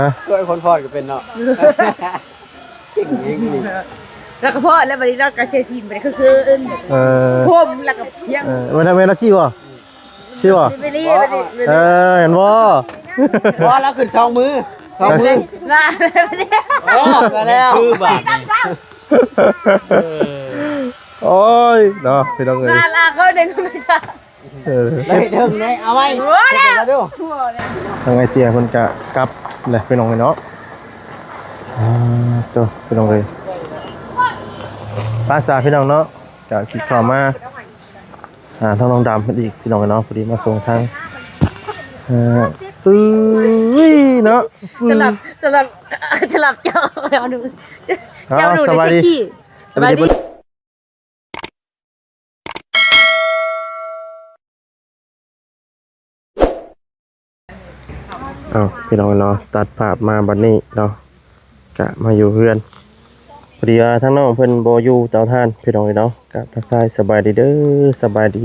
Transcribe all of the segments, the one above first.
ຮະ ເຄີຍຄົນພອດກໍເປັນເນາະ ເກັ່ງອີ່ຫຼີ ແລ້ວກໍພໍແລ້ວ ບັດນີ້ເນາະ ກໍເຊທີມໄປຄືຄືອື່ນ ເອີ ຜົມ ແລ້ວກໍພຽງ ເອີ ແມ່ນ ແມ່ນອາຊີບບໍ່? ຊິບໍ່? ເອີ ເຫັນບໍ່? ບໍ່ ລາວຂຶ້ນສອງມື ສອງມື ລາ ເອີ ມາແລ້ວ ຄືບາດນີ້ ເອີ ໂອ້ຍເນາະ ພີ່ນ້ອງເອີຍ ລາ ລາ ເຂົາໄດ້ ເອີ ໄດ້ເຖິງໄດ້ ເອົາໄວ້ ບໍ່ແລ້ວ ທາງອ້າຍເຕ້ຍເພິ່ນກະກັບແຫຼະພີ່ນ້ອງເອີຍເນາະ ອ່າ ໂຕ ພີ່ນ້ອງເອີຍ ພາສາພີ່ນ້ອງເນາະ ກະຊິເຂົ້າມາ ອ່າ ທາງນ້ອງດຳເພິ່ນອີກພີ່ນ້ອງເອີຍເນາະ ພໍດີມາສົ່ງທາງ ເອີ ເອີຍເນາະ ສຳລັບ ສຳລັບ ສຳລັບເຈົ້າ ເຈົ້າໜູ ເຈົ້າໜູ ສະບາຍດີ ສະບາຍດີ ເອົ້າ ພີ່ນ້ອງເນາະ ຕັດພາບມາບັດນີ້ເນາະ ກະມາຢູ່ເຮືອນ ພໍດີວ່າທາງນ້ອງເພິ່ນບໍ່ຢູ່ເຕົາຖ່ານ ພີ່ນ້ອງເນາະ ກະທັກທາຍສະບາຍດີເດີ ສະບາຍດີ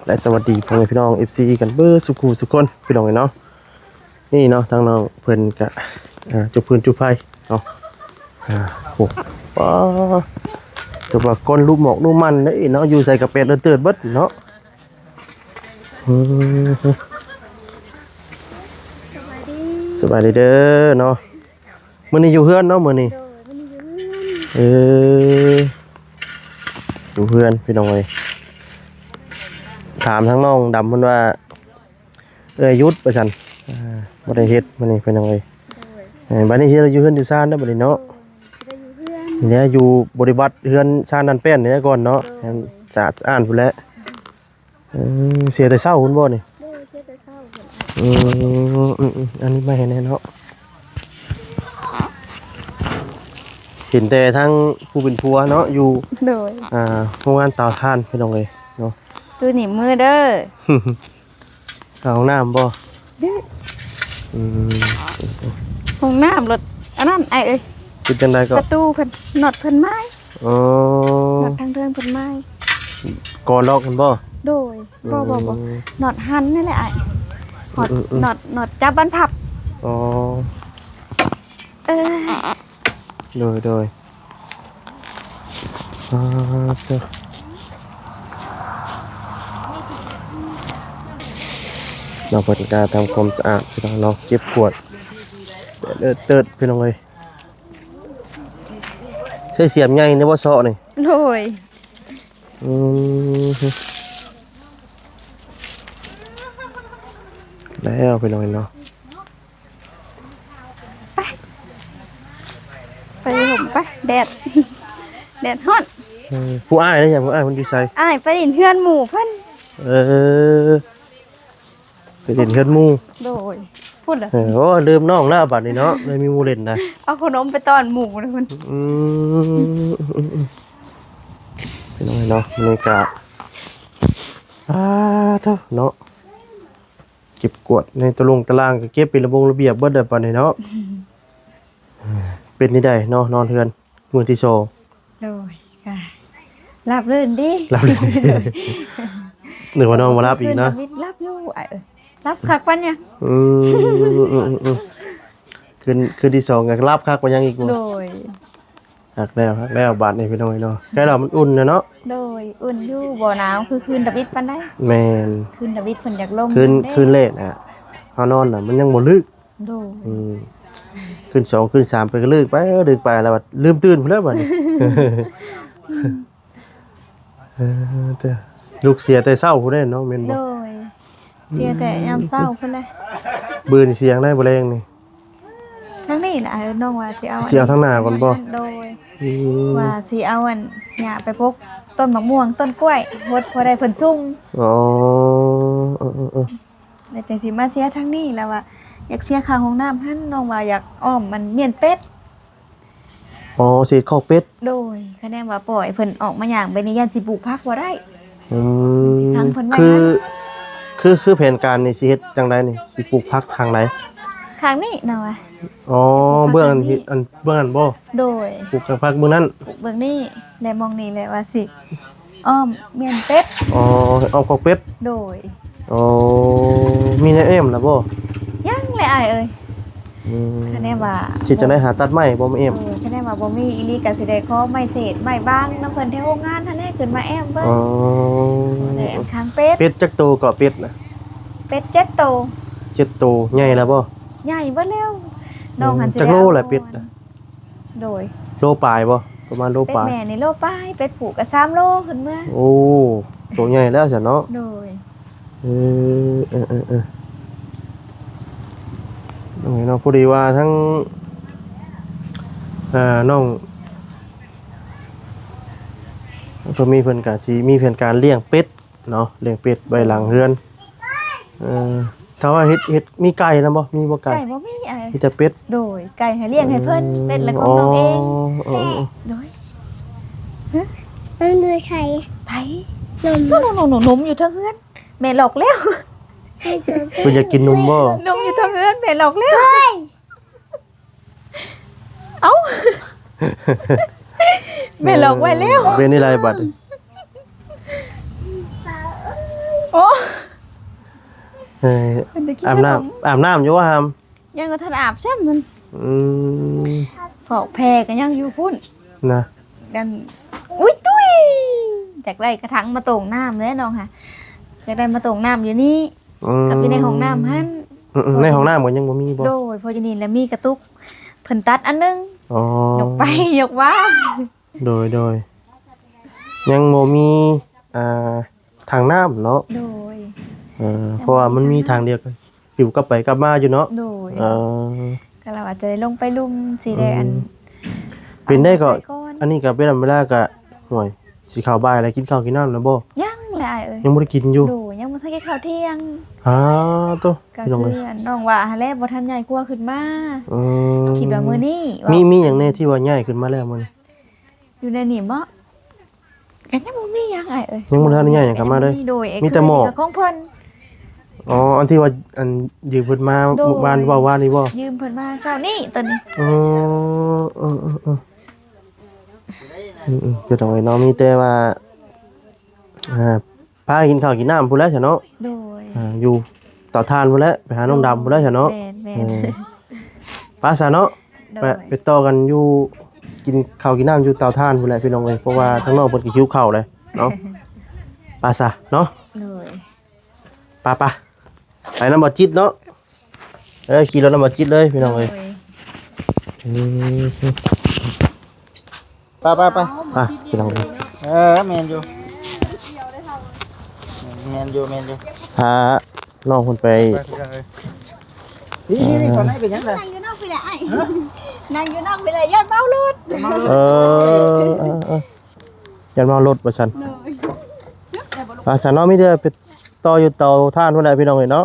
ແລະ ສະຫວັດດີພໍ່ແມ່ພີ່ນ້ອງ ເອັຟຊີ ກັນເບິດສູ່ຄູ່ສູ່ຄົນ ພີ່ນ້ອງເນາະ. ນີ້ເນາະ ທາງນ້ອງເພິ່ນກະ ອ່າ ຈຸດຟືນຈຸດໄຟເນາະ ອ່າ ໂອ້ ປາ ແຕ່ວ່າກ້ອນລູກໝອກລູກໝັ້ນເດ້ເນາະ ຢູ່ໃສກະແປດເລີດເຕີດເບິດເນາະ ອືມ ສະບາຍດີເດີເນາະ ມື້ນີ້ຢູ່ເຮືອນເນາະ ມື້ນີ້ ໂດຍ ມື້ນີ້ຢູ່ເຮືອນ ເອີ ຢູ່ເຮືອນ ພີ່ນ້ອງເອີຍ ຖາມທາງນ້ອງດຳເພິ່ນວ່າ ເອື້ອຍຢຸດວ່າຊັ້ນ ອ່າ ບໍ່ໄດ້ເຮັດມື້ນີ້ ພີ່ນ້ອງເອີຍ ໂດຍ ເອີ ບັດນີ້ເຮັດຢູ່ເຮືອນຢູ່ຊານແລ້ວບັດນີ້ເນາະ ໂດຍ ຊິໄດ້ຢູ່ເຮືອນ ນີ້ແຫຼະ ຢູ່ບໍລິບັດເຮືອນຊານນັ້ນແປ້ນນີ້ແຫຼະກ່ອນເນາະ ໂດຍ ໃຫ້ສະອາດສະອ້ານພຸ້ນແຫຼະ ເອີ ເສຍແຕ່ເຊົ້າພຸ້ນບໍ່ນີ້? ໂດຍ ເສຍແຕ່ເຊົ້າພຸ້ນ ອືມ ອືມ ອັນນີ້ມາເຫັນແນ່ເນາະ ເຫັນແຕ່ທາງຜູ້ເປັນຜົວເນາະ ຢູ່ ໂດຍ ອ່າ ໂຮງງານເຕົາຖ່ານ ພີ່ນ້ອງເອີຍເນາະ ຕູ້ໜີບມືເດີ ເຂົ້າຫ້ອງນ້ຳບໍ່? ດື້ ອືມ ຫ້ອງນ້ຳລົດ ອັນນັ້ນອ້າຍເອີຍ ເປັນຈັ່ງໃດກໍ ປະຕູເພິ່ນ ນັອດເພິ່ນໄມ້ ອໍ ນັອດທາງເທິງເພິ່ນໄມ້ ກໍລັອກຫັ້ນບໍ່? ໂດຍ ບໍ່ ບໍ່ ບໍ່ ອືມ ນັອດຫັ້ນນີ້ແຫຼະອ້າຍ ນັອດ ອືມ ອືມ ນັອດ ນັອດຈັບບານພັບ ອໍ ເອີຍ ໂດຍ ໂດຍ ອ່າ ເຈົ້າ ເນາະ ເພິ່ນກະທຳຄວາມສະອາດ ພີ່ນ້ອງເນາະ ເກັບກວາດ ເອີ ເຕີດ ພີ່ນ້ອງເອີຍ ໃຊ້ສຽມໃຫຍ່ນີ້ບໍ່ ເຊາະນີ້? ໂດຍ ອືມ ແລ້ວ ພີ່ນ້ອງເນາະ ໄປ ໄປຫົ່ມໄປ ແດດ ແດດຮ້ອນ ເອີ ຜູ້ອ້າຍເດ້ ຜູ້ອ້າຍເພິ່ນຢູ່ໃສ? ອ້າຍໄປຫຼິ້ນເຮືອນໝູ່ເພິ່ນ ເອີ ໄປຫຼິ້ນເຮືອນໝູ່ ໂດຍ ພຸ້ນລະ ເອີ ໂອ້ ລືມນ້ອງແລ້ວບາດນີ້ເນາະ ໄດ້ມີໝູ່ຫຼິ້ນນະ ເອົາຂະໜົມໄປຕ້ອນໝູ່ນະເພິ່ນ ອືມ ພີ່ນ້ອງເນາະ ມື້ນີ້ກະ ອ່າ ເນາະ ເກັບກວາດໃນຕະຫຼົງຕະລາງກໍເກັບເປັນລະບົງລະບຽບເບິດແລ້ວປານນີ້ເນາະ ເປັນແນວໃດເນາະ ນອນເຮືອນມື້ທີສອງ ໂດຍ ກະລາບລື່ນດີ ລາບລື່ນດີ ນຶກວ່ານອນບໍ່ຫຼັບອີກນະ ຄືນທຳອິດຫຼັບຢູ່ ເອີ ຫຼັບຄັກປານຫຍັງ ອືມ ຄືນ ຄືນທີສອງກໍຫຼັບຄັກກວ່າຫຍັງອີກ ໂດຍ ຄັກແລ້ວ ຄັກແລ້ວບາດນີ້ພີ່ນ້ອງເນາະ ແຄ່ລະມັນອຸ່ນນະເນາະ ໂດຍ ອຸ່ນຢູ່ ບໍ່ໜາວຄືຄືນທຳອິດປານໃດ ແມ່ນ ຄືນທຳອິດເພິ່ນຢາກລົມ ຄືນ ຄືນແລກນະ ເຮົານອນນະ ມັນຍັງບໍ່ລຶກ ໂດຍ ອືມ ຄືນສອງ ຄືນສາມໄປກໍລຶກໄປ ເອີ ດຶກໄປແລ້ວບັດລືມຕື່ນພຸ້ນແຫຼະບັດນີ້ ເອີ ແຕ່ ລຸກເສຍແຕ່ເຊົ້າພຸ້ນເດ້ເນາະ ແມ່ນບໍ່? ໂດຍ ເສຍແຕ່ຍາມເຊົ້າພຸ້ນແຫຼະ ບືນເສຍທາງໃດບໍ່ແລງນີ້? ທາງນີ້ນະ ນ້ອງວ່າຊິເອົາ ຊິເອົາທາງໜ້າກ່ອນບໍ່? ໂດຍ ອືມ ວ່າຊິເອົາອັນຫຍ້າໄປປົກຕົ້ນໝາກມ່ວງ ຕົ້ນກ້ວຍ ຫົດພໍໄດ້ເພິ່ນຊຸ່ມ ອໍ ເອີໆໆ ແລ້ວຈັ່ງຊິມາເສຍທາງນີ້ ແລ້ວວ່າຢາກເສຍຄ່າຫ້ອງນ້ຳຫັ້ນ ນ້ອງວ່າຢາກອ້ອມມັນມ້ຽນເປັດ ອໍ ເສຍຄອກເປັດ ໂດຍ ຄະແນນວ່າປ່ອຍເພິ່ນອອກມາຍ່າງໄປນີ້ ຢ້ານຊິປູກຜັກບໍ່ໄດ້ ອືມ ຊິຂັງເພິ່ນໄວ້ ຄື ຄື ຄືແຜນການນີ້ຊິເຮັດຈັ່ງໃດນີ້ ຊິປູກຜັກຂ້າງໃດ? ຂ້າງນີ້ນະວ່າ ອໍ ເບື້ອງອັນ ເບື້ອງນັ້ນບໍ່? ໂດຍ ປູກຜັກເບື້ອງນັ້ນ ປູກເບື້ອງນີ້ ແລະ ໝ່ອງນີ້ແຫຼະວ່າຊິ ອ້ອມມ້ຽນເປັດ ອໍ ອ້ອມຄອກເປັດ ໂດຍ ອໍ ມີແນວແອ້ມແລ້ວບໍ່? ຍັງແຫຼະອ້າຍເອີຍ ອືມ ຄະແນນວ່າ ຊິຈັ່ງໃດຫາຕັດໄມ້ບໍ່ມາແອ້ມ? ເອີ ຄະແນນວ່າບໍ່ມີອີ່ຫຼີກໍຊິໄດ້ຂໍໄມ້ເສດໄມ້ບາງນຳເພິ່ນແຖວໂຮງງານຫັ້ນແຫຼະ ຂຶ້ນມາແອ້ມເບິ່ງ. ອໍ ແລ້ວຂ້າງເປັດ ເປັດຈັກໂຕເກາະ? ເປັດນະ ເປັດເຈັດໂຕ. ເຈັດໂຕ ໃຫຍ່ແລ້ວບໍ່? ໃຫຍ່ເບິດແລ້ວ. ອືມ ນ້ອງຫັ້ນຊິ ຈັກໂລລະເປັດນະ? ໂດຍ ໂລປາຍບໍ່? ປະມານໂລປາຍ. ເປັດແມ່ນີ້ໂລປາຍ ເປັດຜູ້ກໍສາມໂລຂຶ້ນເມືອ. ໂອ້ ໂຕໃຫຍ່ແລ້ວຊັ້ນເນາະ. ໂດຍ ເອີ ເອີ ເອີ ເອີ ໂອ້ຍເນາະ ພໍດີວ່າທັງ ອ່າ ນ້ອງ ເພິ່ນມີ ເພິ່ນກະຊິມີແຜນການລ້ຽງເປັດເນາະ ລ້ຽງເປັດໄວ້ຫຼັງເຮືອນ. ເອີ ຖ້າວ່າເຮັດ ເຮັດ ມີໄກ່ນຳບໍ່? ມີບໍ່ໄກ່? ໄກ່ບໍ່ມີອ້າຍ ມີແຕ່ເປັດ. ໂດຍ ໄກ່ໃຫ້ລ້ຽງໃຫ້ເພິ່ນ ເປັດລະຂອງນ້ອງເອງ. ອໍ ເອີ ເອີ ໂດຍ ມັນມີໄຂ່ ໄປ ນົມ ນົມຢູ່ເທິງເຮືອນ ແມ່ຫຼອກແລ້ວ. ເພິ່ນຢາກກິນນົມບໍ່? ນົມຢູ່ເທິງເຮືອນ ແມ່ຫຼອກແລ້ວ. ເອົ້າ ແມ່ຫຼອກໄວ້ແລ້ວ. ເປັນອີ່ໄລບັດ? ໂອ້ ເອີ ເພິ່ນໄດ້ກິນ ອາບນ້ຳ ຂະໜົມ ອາບນ້ຳຢູ່ບໍ່ຫາມ? ຍັງບໍ່ທັນອາບຊ້ຳມັນ. ອືມ ພອກແພກໍຍັງຢູ່ພຸ້ນນະ. ອັນ ອຸ້ຍ ຕຸ້ຍ ຢາກໄດ້ກະຖັງມາໂຕ່ງນ້ຳແຫຼະນ້ອງຫາ ຢາກໄດ້ມາໂຕ່ງນ້ຳຢູ່ນີ້. ອືມ ກັບຢູ່ໃນຫ້ອງນ້ຳຫັ້ນ. ອືມໆ ໃນຫ້ອງນ້ຳກໍຍັງບໍ່ມີບໍ່? ໂດຍ ເພາະຢູ່ນີ້ລະມີກະຕຸກ ເພິ່ນຕັດອັນໜຶ່ງ. ອໍ ຍົກໄປຍົກມາ. ໂດຍໆ ຍັງບໍ່ມີ ອ່າ ຖັງນ້ຳເນາະ. ໂດຍ ເອີ ຍັງບໍ່ມີ ເພາະວ່າມັນມີຖັງດຽວ ຫິ້ວກັບໄປກັບມາຢູ່ເນາະ. ໂດຍ ເອີ ກໍລະວ່າຈະໄດ້ລົງໄປລຸ່ມຊິໄດ້ ອືມ ອັນ ເປັນໄດ້ກໍ ອັນນີ້ກໍເປັນເວລາກໍ ໂອ້ຍ ຊິເຂົ້າບ່າຍແລ້ວ ກິນເຂົ້າກິນນ້ຳແລ້ວບໍ່? ຍັງແຫຼະອ້າຍເອີຍ ຍັງບໍ່ໄດ້ກິນຢູ່. ໂດຍ ຍັງບໍ່ທັນກິນເຂົ້າທ່ຽງ. ຫາໂຕ ກໍຄືອັນນ້ອງວ່າຫັ້ນແຫຼະ ບໍ່ທັນຍ້າຍຄົວຂຶ້ນມາ. ອືມ ຄິດວ່າມື້ນີ້ ມີ ມີຫຍັງແດ່ທີ່ວ່າຍ້າຍຂຶ້ນມາແລ້ວມື້ນີ້? ຢູ່ໃນນີ້ບໍ? ກໍຍັງບໍ່ມີຫຍັງອ້າຍເອີຍ ຍັງບໍ່ທັນໄດ້ຍ້າຍຫຍັງກັບມາເລີຍ. ໂດຍ ມີແຕ່ໝໍ້ ຂອງເພິ່ນ. ອໍ ອັນທີ່ວ່າ ອັນ ຢືມເພິ່ນມາ ໂດຍ ມື້ວານ ເວົ້າວານນີ້ບໍ? ຢືມເພິ່ນມາເຊົ້ານີ້ ໂຕນີ້. ເອີ ເອີ ເອີ ເອີ ອືມໆ ເປັນຫຍັງເນາະ ມີແຕ່ວ່າ ອ່າ ພາກິນເຂົ້າກິນນ້ຳພຸ້ນແຫຼະຊະເນາະ. ໂດຍ ອ່າ ຢູ່ເຕົາຖ່ານພຸ້ນແຫຼະ ໄປຫານ້ອງດຳພຸ້ນແຫຼະຊະເນາະ. ແມ່ນໆ ເອີ ໄປຊະເນາະ. ໂດຍ ໄປ ໄປຕໍ່ກັນຢູ່ ກິນເຂົ້າກິນນ້ຳຢູ່ເຕົາຖ່ານພຸ້ນແຫຼະພີ່ນ້ອງເອີຍ ເພາະວ່າທາງນ້ອງເພິ່ນກໍຫິວເຂົ້າແລ້ວເນາະ. ໄປຊະເນາະ. ໂດຍ ໄປໆ ໄປນຳບ່າວຈິດເນາະ. ເອີ ຂີ່ລົດນຳບ່າວຈິດເລີຍພີ່ນ້ອງເອີຍ. ໂດຍ ອືມ ໄປໆໆ ໄປພີ່ນ້ອງເອີຍ. ເອີ ແມ່ນຢູ່ ແມ່ນຢູ່ ແມ່ນຢູ່ ພານ້ອງເພິ່ນໄປ. ໄປພີ່ນ້ອງເອີຍ. ນີ້ໆໆ ເອີ ຕອນນີ້ເປັນຫຍັງລະ? ນັ່ງຢູ່ນອກພີ້ແຫຼະອ້າຍ ນັ່ງຢູ່ນອກພີ້ແຫຼະ ຢ້ານເມົາລົດ. ເອີ ເອີ ເອີ ຢ້ານເມົາລົດວ່າຊັ້ນ. ໂດຍ ວ່າຊັ້ນເນາະ ມີແຕ່ໄປຕໍ່ຢູ່ເຕົາຖ່ານພຸ້ນແຫຼະພີ່ນ້ອງເອີຍເນາະ.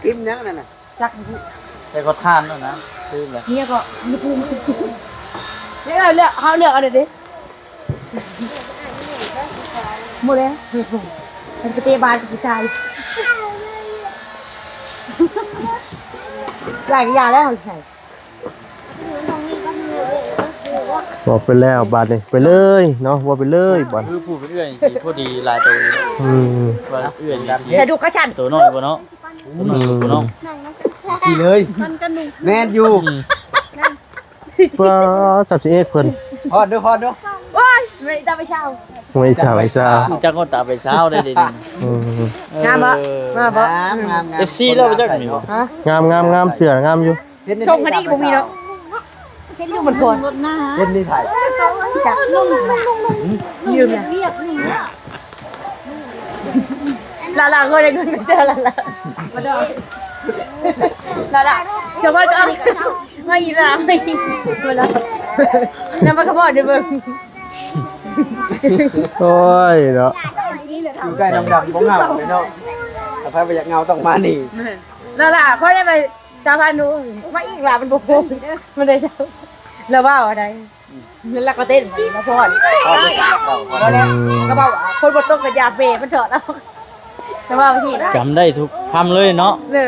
ຖິ້ມຫຍັງນັ້ນນະ? ຈັກ ໃສ່ກໍຖ່ານນັ້ນນະ ຕື່ມເລີຍ. ເນຍກໍ ເລືອກ ເລືອກ ເຮົາເລືອກເອົາເດ້. ໝົດແລ້ວ ມັນໄປເຕະບານກັບຜູ້ຊາຍ. ຢາກ ຢາກແລ້ວ ເວົ້າໄປແລ້ວບາດນີ້ ໄປເລີຍເນາະ ເວົ້າໄປເລີຍບາດ. ຄືຜູ້ເປັນເອື້ອຍນີ້ຊິພໍດີຫຼາຍໂຕ. ອືມ ວ່າເອື້ອຍນີ້ຊິ ໃສ່ດູກະຊັ້ນ ໂຕນ້ອຍບໍ່ເນາະ ໂຕນ້ອຍບໍ່ເນາະ. ອືມ ຂີ່ເລີຍ ແມ່ນຢູ່. ອືມ ປ້າ ສາມສິບເອັດ ເພິ່ນ ຮອດດູ ຮອດດູ. ໂອ້ຍ ແມ່ນຕາໄປເຊົ້າ ໂອ້ຍ ຕາໄປເຊົ້າ ຈັກວ່າຕາໄປເຊົ້າໄດ້ເດ. ອືມ ງາມບໍ່? ງາມບໍ່? ງາມ ງາມ ງາມ. ເອັຟຊີ ລາວຈັກນີ້ບໍ່? ຮະ ງາມ ງາມ ງາມ ເສື້ອງາມຢູ່. ເຮັດນີ້ ຊົງອັນນີ້ບໍ່ມີດອກ ເຮັດຢູ່ມັນກ່ອນ ເຮັດນີ້ໄຜ ຈັກ ລືມ ວຽກນີ້ ລາລາ ເງິນ ເງິນໄປເຈີລາລາ ມາດອກ ລາລາ ເຈົ້າວ່າຈະເອົາ ມາອີກລາ ມາອີກ ມາລາ ນຳມາກະບອກໄດ້ເບິ່ງ. ໂອ້ຍເນາະ ຢູ່ໃກ້ນ້ອງດຳບໍ່ເຫງົາເດ້ເນາະ ຖ້າໃຜບໍ່ຢາກເຫງົາຕ້ອງມານີ້. ແມ່ນ ລາລາ ຂ້ອຍໄດ້ໄປ ຊາວພັນ ດູ ມາອີກລະ ມັນບໍ່ຄົບ ມັນໄດ້ ລະເວົ້າໄດ໋ ລະກໍເຕັ້ນ ລະຟ້ອນ ອືມ ກະເວົ້າວ່າ ຝົນບໍ່ຕົກກະຢ່າເປ ມັນຖອດເອົາ ລະເວົ້າທີ່ ຈຳໄດ້ທຸກຄຳເລີຍເນາະ. ເອີ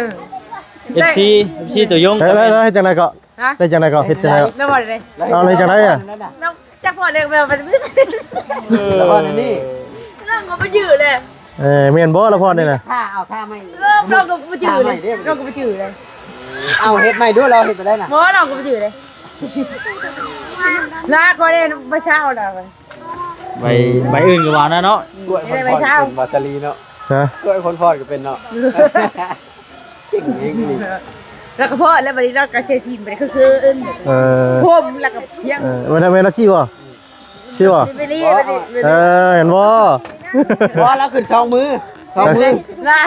ເອັຟຊີ ເອັຟຊີ ຕົວຍົງ ແລ້ວ ແລ້ວເຮັດຈັ່ງໃດເກາະ? ຮະ ເຮັດຈັ່ງໃດເກາະ? ເຮັດຈັ່ງໃດເກາະ? ລະເວົ້າໄດ໋ ເອົາ ເຮັດຈັ່ງໃດອະ? ຈັກພໍແລ້ວ ແບບ ເອີ ລະພໍນີ້ ນ້ອງກໍບໍ່ຈື່ແຫຼະ. ເອີ ແມ່ນບໍ່ລະພອນນີ້ນະ? ຖ້າເອົາ ຖ້າໄມ້ ເອີ ນ້ອງກໍບໍ່ຈື່ເລີຍ ນ້ອງກໍບໍ່ຈື່ເລີຍ. ເອົາເຮັດໃໝ່ດູ ລາວເຮັດໄປໄດ້ນະ. ບໍ່ ລາວກໍບໍ່ຈື່ເດ້. ລາກໍໄດ້ໄປເຊົ້າລາວ. ໃບ ໃບອື່ນກໍວ່ານະເນາະ. ກ້ວຍ ໃບເຊົ້າ ເປັນວາສະລີເນາະ. ຮະ? ກ້ວຍຄົນພອດກໍເປັນເນາະ. ເກັ່ງເກັ່ງອີ່ຫຼີ. ແລ້ວກໍພອດແລ້ວບັດນີ້ເນາະ ກໍເຊທີນໄປຄືຄືເອີ້ນ ເອີ ຜົມແລ້ວກໍພຽງ ເອີ ແມ່ນ ແມ່ນລາວຊີ້ບໍ່? ຊີ້ບໍ່? ເອີ ເຫັນບໍ່? ບໍ່ ລາວຂຶ້ນສອງມື ສອງມື ລາ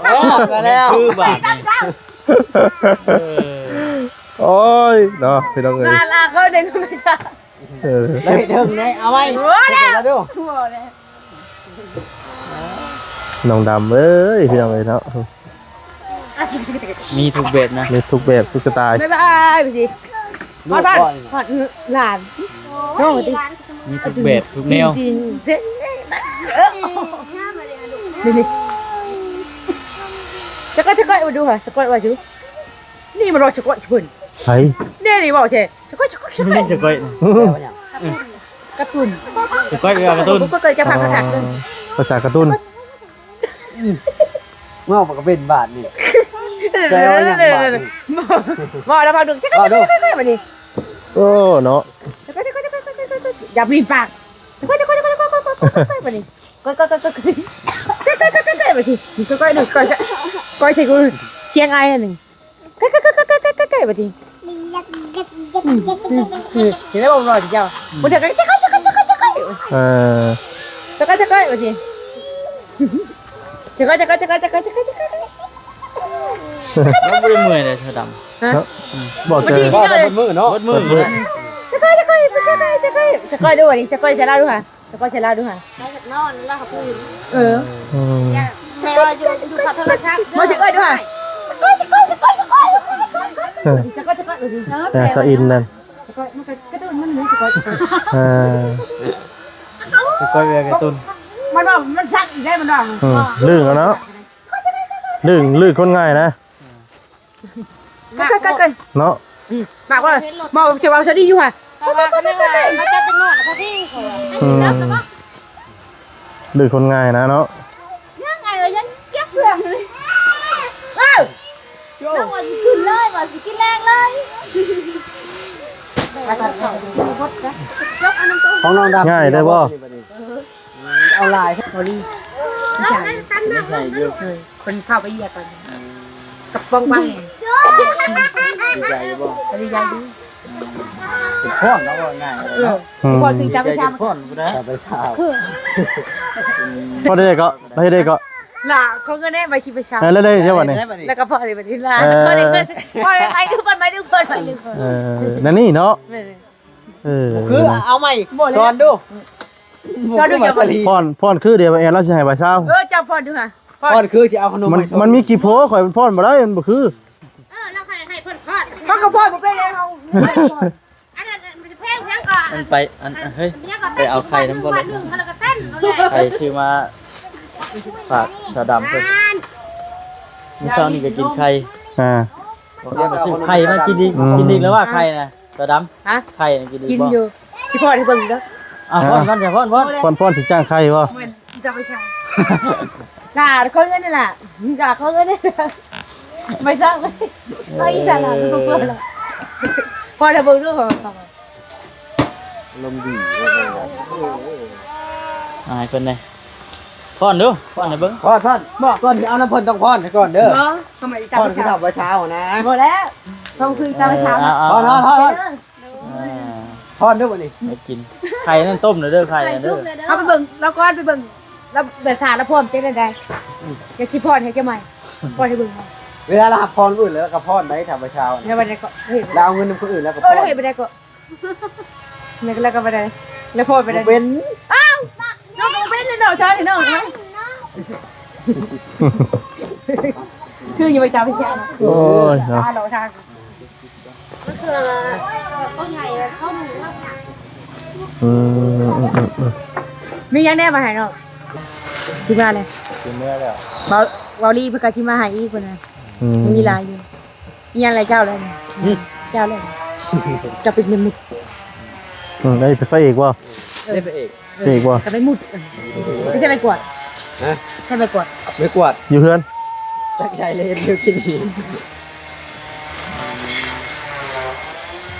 ເອີ ມາແລ້ວ ຄືບາດນີ້. ໂອ້ຍເນາະ ພີ່ນ້ອງເອີຍ ລາ ລາ ເຂົາເດ້ ເອີ ເຮັດເຖິງໄດ້ ເອົາໄວ້ ບໍ່ແລ້ວ ບໍ່ແລ້ວ. ນ້ອງດຳເອີຍ ພີ່ນ້ອງເອີຍເນາະ ມີທຸກແບບນະ ມີທຸກແບບ ທຸກສະໄຕ. ບາຍບາຍ ໄປຊິ ຮອດ ຮອດ ຮອດ ຫຼານ ໂອ້ຍ ມີທຸກແບບ ທຸກແນວ ຈິງໆ ເດ້ ນີ້ ນີ້ ຈະກ້ອຍ ຈະກ້ອຍ ມາດູຫາ ຈະກ້ອຍວ່າຢູ່ ນີ້ມາລໍຈະກ້ອຍເພິ່ນ ໃຜ ນີ້ ນີ້ເວົ້າແທ້. ສະກ້ອຍ ສະກ້ອຍ ສະກ້ອຍ ສະກ້ອຍ ກາຕູນ ສະກ້ອຍແປວ່າກາຕູນ ກາຕູນ ຈະພາກັນ ອໍ ພາສາກາຕູນ. ອືມ ເວົ້າມັນກໍເປັນບາດນີ້ ແປວ່າຫຍັງບາດນີ້ ເວົ້າແລ້ວພາກດຶງ ເວົ້າດູ ສະກ້ອຍ ສະກ້ອຍ ສະກ້ອຍ ສະກ້ອຍ ບາດນີ້ ໂອ້ ເນາະ ສະກ້ອຍ ສະກ້ອຍ ສະກ້ອຍ ສະກ້ອຍ ຢ່າບີບປາກ ສະກ້ອຍ ສະກ້ອຍ ສະກ້ອຍ ສະກ້ອຍ ບາດນີ້ ກ້ອຍ ກ້ອຍ ກ້ອຍ ສະກ້ອຍ ສະກ້ອຍ ບາດນີ້ ກ້ອຍ ກ້ອຍ ກ້ອຍ ສະກ້ອຍ ສຽງອ້າຍອັນນີ້. ໃກ້ໆໆໆໆໆ ບາດນີ້ ອືມ ເຫັນແລ້ວບໍ່ ບໍ່ເຈົ້າ ບໍ່ເຈົ້າ ເອີ ເຈົ້າ ເຈົ້າ ເຈົ້າ ບາດນີ້ ເຈົ້າ ເຈົ້າ ເຈົ້າ ເຈົ້າ ເຈົ້າ ເຈົ້າ ເຈົ້າ ເຈົ້າ ບໍ່ໄດ້ເມື່ອຍເດ້ ຊາວດຳ ຮະ ອືມ ບໍ່ເຈີ ບໍ່ໄດ້ເບິດມື້ເນາະ ເບິດມື້ ເບິດມື້ ເຈົ້າ ເຈົ້າ ເຈົ້າ ເຈົ້າ ເຈົ້າ ເຈົ້າ ເຈົ້າ ເຈົ້າ ເຈົ້າ ເຈົ້າ ເຈົ້າ ເຈົ້າ ເຈົ້າ ເຈົ້າ ເອີ ອືມ ແມ່ວ່າຢູ່ ຢູ່ກັບໂທລະສັບ ມາຊິເອີ້ນດູຫາ ເອີ ສະອີນນັ້ນ ເອີ ສະກອຍແວກກະຕຸ້ນ ມັນເວົ້າ ມັນຊັກອີກແລ້ວ ມັນວ່າ ອືມ ລື່ນເນາະ ລື່ນ ລື່ນຄົນງ່າຍນະ. ເນາະ ອືມ ມາວ່າ ມາຈະເວົ້າຊະດີຢູ່ຫະ ເຂົາວ່າ ເຂົາເຈົ້າເປັນໝໍລະພໍດີ ເຂົາວ່າ ອືມ ດື້ຄົນງ່າຍນະເນາະ ຍັງໄງວະ ຍັງເກັບເຄື່ອງຢູ່ເລີຍ ເອີ ນ້ອງວ່າຊິຂຶ້ນເລີຍ ວ່າຊິກິນແລງເລີຍ ຂອງນ້ອງດຳ ງ່າຍໄດ້ບໍ່? ເອົາຫຼາຍ ພໍດີ ໃຫຍ່ຢູ່ ເພິ່ນເຂົ້າໄປຢຽບກັນ ກະປອງໄປ ດີໃຈຢູ່ບໍ່? ກະດີໃຈຢູ່ ເປັນພອນເນາະ ວ່າງ່າຍເນາະ ອືມ ພໍຖືຈັບໄປຊາ ພໍໄດ້ເກາະ ໄດ້ເກາະ ລະຂໍເງິນແດ່ ໄປຊິໄປຊາ ເອີ ແລ້ວໄດ້ເຈົ້າບັດນີ້ ແລ້ວກໍພໍໄດ້ບັດນີ້ລະ ເອີ ພໍໄດ້ເງິນ ພໍໄດ້ໄປດູເພິ່ນ ໄປດູເພິ່ນ ໄປດູເພິ່ນ ເອີ ນັ້ນນີ້ເນາະ ແມ່ນ ເອີ ຄືເອົາໃໝ່ ສອນດູ ສອນດູ ພອນ ພອນຄືດຽວແອນລາວຊິໃຫ້ໃບຊາວ ເອີ ເຈົ້າພອນດູຫະ ພອນຄືຊິເອົາຂະໜົມ ມັນ ມັນມີຂີ້ໂພ ຂ້ອຍພອນບໍ່ໄດ້ ມັນບໍ່ຄື ເອີ ລາວໃຫ້ ໃຫ້ເພິ່ນພອນ ເຮົາກໍພອນບໍ່ເປັນເດ້ ເຮົາ ອັນນັ້ນ ອັນນັ້ນ ເພງຫຍັງກໍ ມັນໄປ ອັນ ເຮີ້ຍ ໄປເອົາໄຂ່ນຳບໍ່ ແລ້ວກໍເຕັ້ນ ໄຂ່ຊື້ມາຝາກສາວດຳເພິ່ນ ມື້ເຊົ້ານີ້ກໍກິນໄຂ່ ອ່າ ບອກວ່າຊື້ໄຂ່ມາກິນອີກ ອືມ ກິນອີກແລ້ວວ່າໄຂ່ນະ ສາວດຳ ຮະ ໄຂ່ນະກິນອີກບໍ່ ກິນຢູ່ ຊິປ້ອນໃຫ້ເບິ່ງເດີ ອ່າ ປ້ອນ ປ້ອນ ປ້ອນ ປ້ອນ ປ້ອນ ຊິຈ້າງໄຂ່ບໍ່ ແມ່ນ ຊິຈັບໄປໃສ່ ລະ ຂໍເງິນນີ້ລະ ລະ ຂໍເງິນນີ້ ໄປຊະ ໄປອີກຊະລະ ເອີ ບໍ່ເປີດລະ ປ້ອນໃຫ້ເບິ່ງດູ ອາລົມດີ ອາຍເພິ່ນເດ້ ປ້ອນດູ ປ້ອນໃຫ້ເບິ່ງ ປ້ອນ ປ້ອນ ບໍ່ ກ່ອນຊິເອົານຳເພິ່ນຕ້ອງປ້ອນໃຫ້ກ່ອນເດີ ບໍ່ ທຳໄມ ປ້ອນຄືເຖົ້າໄປເຊົ້ານະ ບໍ່ແລ້ວ ຕ້ອງຄືເຊົ້າໄປເຊົ້າ ເອີ ປ້ອນ ປ້ອນ ປ້ອນ ເອີ ພອນເດີບັດນີ້ ໄດ້ກິນ ໄຂ່ນັ້ນຕົ້ມເດີ ໄຂ່ນັ້ນເດີ ເຮົາໄປເບິ່ງລາວກ່ອນ ໄປເບິ່ງລາວ ແບບຖ້າລາວພ້ອມເປັນຈັ່ງໃດ ອືມ ຈະຊິພອນໃຫ້ເຈົ້າໃໝ່ ພອນໃຫ້ເບິ່ງ ເວລາລາວຮັບພອນຜູ້ອື່ນແລ້ວລາວກໍພອນໄດ້ ຖ້າບໍ່ເຊົ້າ ແລ້ວບັດໃດກໍ ເອີ ລາວເອົາເງິນນຳຄົນອື່ນແລ້ວກໍພອນ ເອີ ເຮັດບໍ່ໄດ້ກໍ ແລ້ວກໍ ແລ້ວກໍບໍ່ໄດ້ ແລ້ວພໍໄປໄດ້ ບໍ່ເປັນ ອ້າວ ນ້ອງກໍບໍ່ເປັນເນາະ ສອນໃຫ້ນ້ອງເນາະ ຄືຢູ່ໄປຕາມເຮັດຫຍັງ ໂອ້ຍເນາະ ອາ ເລາະທາງ ມັນຄືຕົ້ນໃຫຍ່ເຂົາໜູ ອືມ ອືມ ອືມ ອືມ ມີຫຍັງແດ່ມາໃຫ້ນ້ອງ ຊິມາແລ້ວ ຊິເມືອແລ້ວ ເວົ້າ ເວົ້າລີເພິ່ນກໍຊິມາໃຫ້ອີກເພິ່ນນະ ອືມ ມີຫຼາຍຢູ່ ອີຫຍັງລະເຈົ້າລະ ຫຶ ເຈົ້າລະ ເຈົ້າເປັນແມ່ມົດ ອືມ ເອີ ເປັນພະເອກບໍ່? ເອີ ເປັນພະເອກ ເປັນພະເອກບໍ່? ກໍໄປມຸດ ໄປໃສ່ໄມ້ກວາດ ຮະ ໃສ່ໄມ້ກວາດ ໄມ້ກວາດ ຢູ່ເຮືອນ ຈັກໃສ່ເລີຍ ຢູ່ກິນອີກ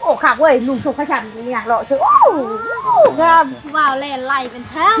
ໂອ້ ຄັກເວີຍ ນຸ່ງຊົກຂະຊັນ ຍ່າງເລາະເຊີ ໂອ້ ງາມ ຜູ້ບ່າວແລ່ນໄລ່ເປັນແຖວ.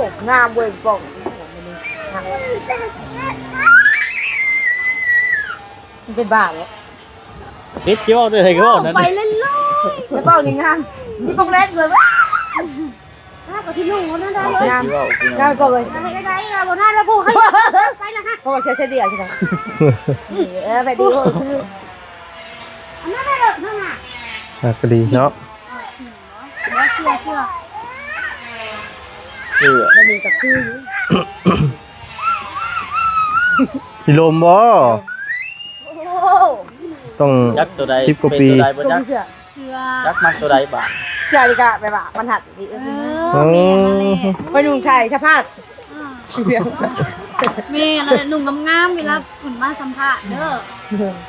ງາມເວີຍ ປ້ອງ ມັນເປັນບ້າເນາະ. ເຮັດຊິເວົ້າໄດ້ໃດກໍເວົ້ານັ້ນ ໄປເລີຍ ແລ້ວເວົ້ານີ້ງາມ ມີພວກແລກເລີຍ ງາມ ງາມ ບໍ່ເລີຍ ໄດ້ ໄດ້ ໄດ້ ບໍ່ນານແລ້ວ ຜູ້ໃຫ້ໄປລະ ເພາະວ່າເສຍ ເສຍເດຍຊິໄດ້ ເອີ ໄປດີ ອັນນັ້ນໄດ້ລົດນັ້ນນະ ອ່ະ ກໍດີເນາະ ບໍ່ເຊື່ອ ເຊື່ອ ເຊື່ອ ມັນມີຈັກຄືຢູ່ ມີລົມບໍ່? ໂອ້ ຕ້ອງຈັກໂຕໃດ ສິບກວ່າປີ ເປັນໂຕໃດບໍ່ຈັກ ເຊື່ອ ເຊື່ອ ຈັກມັກໂຕໃດບາດ ເຊື່ອນີ້ກະແບບວ່າມັນຫັກດີ ເອີ ເອີ ແມ່ນນັ້ນແຫຼະ ໄປນຸ່ງໄທສະພາບ ອ່າ ແມ່ນລະ ນຸ່ງງາມໆ ເວລາເພິ່ນມາສຳພາດເດີ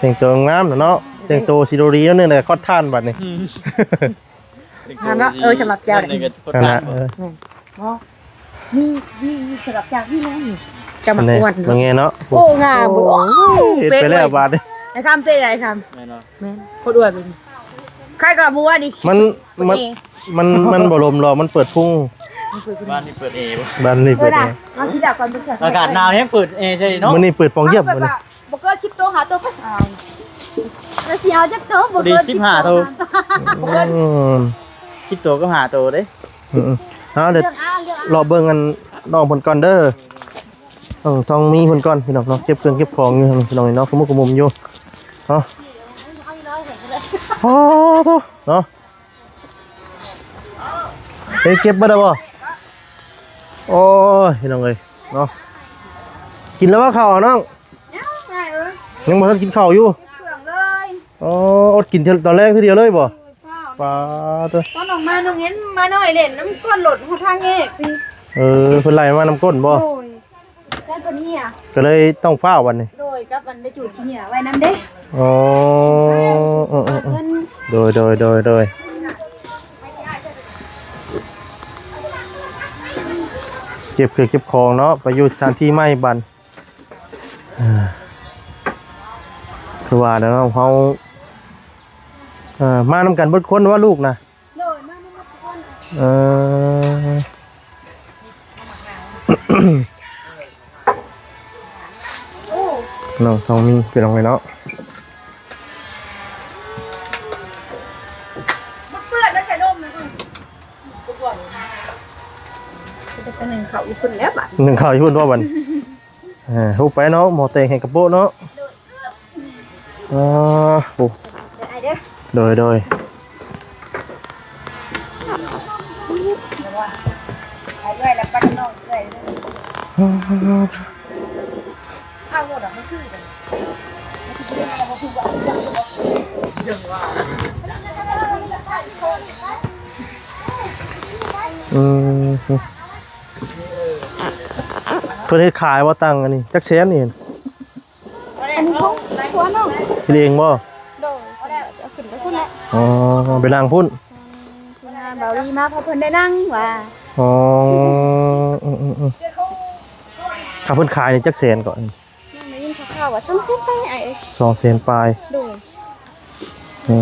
ແຕ່ງຕົວງາມເນາະ ແຕ່ງຕົວຊິໂດດີແນວໜຶ່ງແຫຼະ ຄອດທ່ານບາດນີ້ ອືມ ງາມເນາະ ເອີ ສຳລັບແກ້ວນີ້ ນີ້ກໍຄົນງາມ ເອີ ແມ່ນບໍ່ ມີ ມີສຳລັບຈາກນີ້ແລ້ວນີ້ ຈະມາອວດ ເບິ່ງແນ່ເນາະ ໂອ້ ງາມ ໂອ້ຍ ເຮັດໄປແລ້ວບາດນີ້ ໄອ້ຄຳເປັນໄດ້ຄຳ ແມ່ນບໍ່ ແມ່ນ ຄົນອວດເປັນ ໃຄກໍບໍ່ວ່ານີ້ ມັນ ມັນ ມັນ ມັນບໍ່ລົມດອກ ມັນເປີດພຸງ ບ້ານນີ້ເປີດແອບໍ່ ບ້ານນີ້ເປີດແອ ເອົາທີ່ດາກກ່ອນ ອາກາດໜາວແຮງເປີດແອໃສ່ເນາະ ມື້ນີ້ເປີດປ່ອງຢ້ຽມມື້ນີ້ ບໍ່ເກີນສິບໂຕ ຫ້າໂຕໄປ ເອົາ ແລ້ວຊິເອົາຈັກໂຕ ບໍ່ເກີນສິບຫ້າໂຕ ບໍ່ເກີນ ອືມ ສິບໂຕກັບຫ້າໂຕເດ້ ອືມໆ ເອົາ ດຽວ ເລືອກເອົາ ເລືອກເອົາ ເລາະເບິ່ງອັນນ້ອງເພິ່ນກ່ອນເດີ ເອີ ຕ້ອງມີເພິ່ນກ່ອນພີ່ນ້ອງເນາະ ເກັບເຄື່ອງເກັບຂອງຢູ່ພີ່ນ້ອງເນາະ ຂະມຸກຂະມຸມຢູ່ເນາະ ເອົາອີກໜ້ອຍເພິ່ນກໍໄດ້ ອໍ ໂທ້ເນາະ ເອີ ເກັບເບິດແລ້ວບໍ່? ໂອ້ຍ ພີ່ນ້ອງເອີຍເນາະ ກິນແລ້ວບໍ່ເຂົ້ານ້ອງ? ຍັງໄງເອີຍ ຍັງບໍ່ທັນກິນເຂົ້າຢູ່ ເຄື່ອງເລີຍ ອໍ ອົດກິນຕອນແລງເທື່ອດຽວເລີຍບໍ່? ໂອ້ຍ ຟ້າວ ປາດເຕີ ຕອນອອກມານ້ອງເຫັນໝານ້ອຍເລ່ນນຳກ້ອນລົດຮອດທາງແຍກພີ້ ເອີ ເພິ່ນໄລ່ມານຳກົ້ນບໍ່? ໂດຍ ຢ້ານເພິ່ນເຫຍ ກໍເລີຍຕ້ອງຟ້າວບັດນີ້ ໂດຍ ກັບອັນໄດ້ຈູດເຫຍໄວ້ນຳເດ້ ອໍ ເອີໆໆ ໂດຍ ໂດຍ ໂດຍ ໂດຍ ເກັບເຄື່ອງເກັບຂອງເນາະ ໄປຢູ່ສະຖານທີ່ໃໝ່ບັດ ອ່າ ຄືວ່າແລ້ວເນາະ ເຮົາ ເອີ ມານຳກັນເບິດຄົນວ່າລູກນະ? ໂດຍ ມານຳກັນເບິດຄົນ ເອີ ໂອ້ ນ້ອງທອງມີ ພີ່ນ້ອງເອີຍເນາະ ມັນເປື້ອນແລ້ວ ໃສ່ລົມນະ ເປັນໜຶ່ງເຂົ້າຢູ່ພຸ້ນແລ້ວບາດ ໜຶ່ງເຂົ້າຢູ່ພຸ້ນບໍ່ບັດ ເອີ ຮູ້ໄປເນາະ ໝໍ້ແຕ່ງໃຫ້ກະໂປະເນາະ ໂດຍ ອໍ ໂອ້ ເດີອ້າຍເດີ ໂດຍ ໂດຍ ໄປເອື້ອຍແລ້ວໄປນຳນ້ອງເອື້ອຍເດີ ອ້າ ເອົາໂລດອະ ມັນຄືກັນ ອືມ ເພິ່ນເຮັດຂາຍບໍ່ ຕັ່ງອັນນີ້ ຈັກແສນນີ້? ອັນນີ້ຂອງຜົວນ້ອງ ເຮັດເອງບໍ່? ໂດຍ ເພິ່ນວ່າຊິເອົາຂຶ້ນໄປພຸ້ນແຫຼະ ອໍ ໄປນັ່ງພຸ້ນ ທີມງານເບົາລີມາ ເພາະເພິ່ນໄດ້ນັ່ງວ່າ ອໍ ອືມໆໆ ຖ້າເພິ່ນຂາຍນີ້ຈັກແສນເກາະ? ຍັງໄດ້ຍິນຂ່າວວ່າສອງແສນປາຍອ້າຍເອີຍ. ສອງແສນປາຍ. ໂດຍ. ອື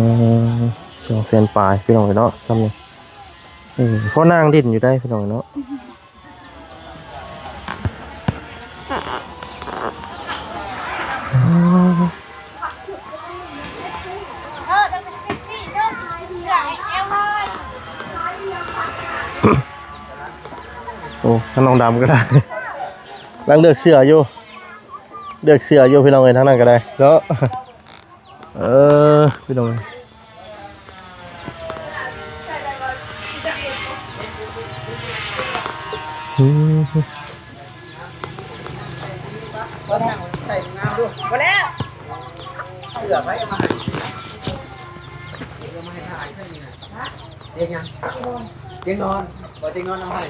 ມ ສອງແສນປາຍ ພີ່ນ້ອງເອີຍເນາະ ຊ່ຳນີ້. ເອີ ພໍນັ່ງຫຼິ້ນຢູ່ໄດ໋ ພີ່ນ້ອງເນາະ. ໂອ້ ທາງນ້ອງດຳກໍໄດ້ ກຳລັງເລືອກເສື້ອຢູ່ ເລືອກເສື້ອຢູ່ ພີ່ນ້ອງເອີຍ ທາງນັ້ນກໍໄດ້ເນາະ. ເອີ ພີ່ນ້ອງເອີຍ ອືມ ບໍ່ແລ້ວ ເສື້ອໃຜເອົາມາໃຫ້ ເອົາມາໃຫ້ຖ່າຍເພິ່ນນີ້ນະ. ຕຽງຫຍັງ? ຕຽງນອນ. ບໍ່ ຕຽງນອນເອົາໃຫ້.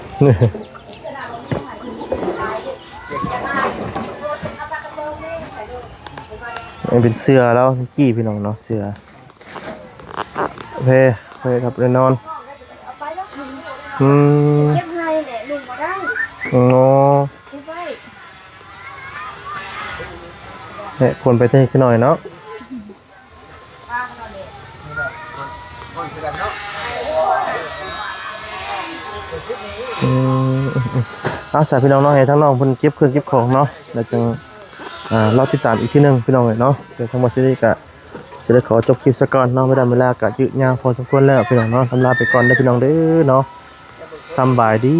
ອັນນີ້ເປັນເສື້ອລາວກີ້ ພີ່ນ້ອງເນາະ ເສື້ອແພ ແພກັບໄດ້ນອນ. ອືມ ເກັບໃຫ້ແຫຼະ ນຸ່ງບໍ່ໄດ້. ອໍ ເກັບໄວ້ ແພ ຄົນໄປເທິງຈັກໜ້ອຍເນາະ. ອືມ ອືມ ອືມ ເອົາ ສາ ພີ່ນ້ອງເນາະ ໃຫ້ທາງນ້ອງເພິ່ນເກັບເຄື່ອງເກັບຂອງເນາະ ແລ້ວຈຶ່ງ ອ່າ ລໍຕິດຕາມອີກທີໜຶ່ງ ພີ່ນ້ອງເອີຍເນາະ. ແຕ່ທາງບ່າວຊີລີກໍຊິໄດ້ຂໍຈົບຄລິບຊະກ່ອນເນາະ ເວລາ ເວລາກໍຍືດຍາວພໍສົມຄວນແລ້ວ ພີ່ນ້ອງເນາະ. ລຳລາໄປກ່ອນເດີ ພີ່ນ້ອງເດີເນາະ. ສຳບາຍດີ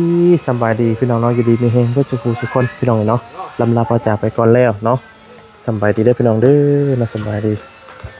ສຳບາຍດີ ພີ່ນ້ອງເນາະ ຢູ່ດີມີແຮງເບິດສູ່ຜູ້ສູ່ຄົນ ພີ່ນ້ອງເອີຍເນາະ. ລຳລາພາຈາກໄປກ່ອນແລ້ວເນາະ. ສຳບາຍດີເດີ ພີ່ນ້ອງເດີເນາະ ສຳບາຍດີ.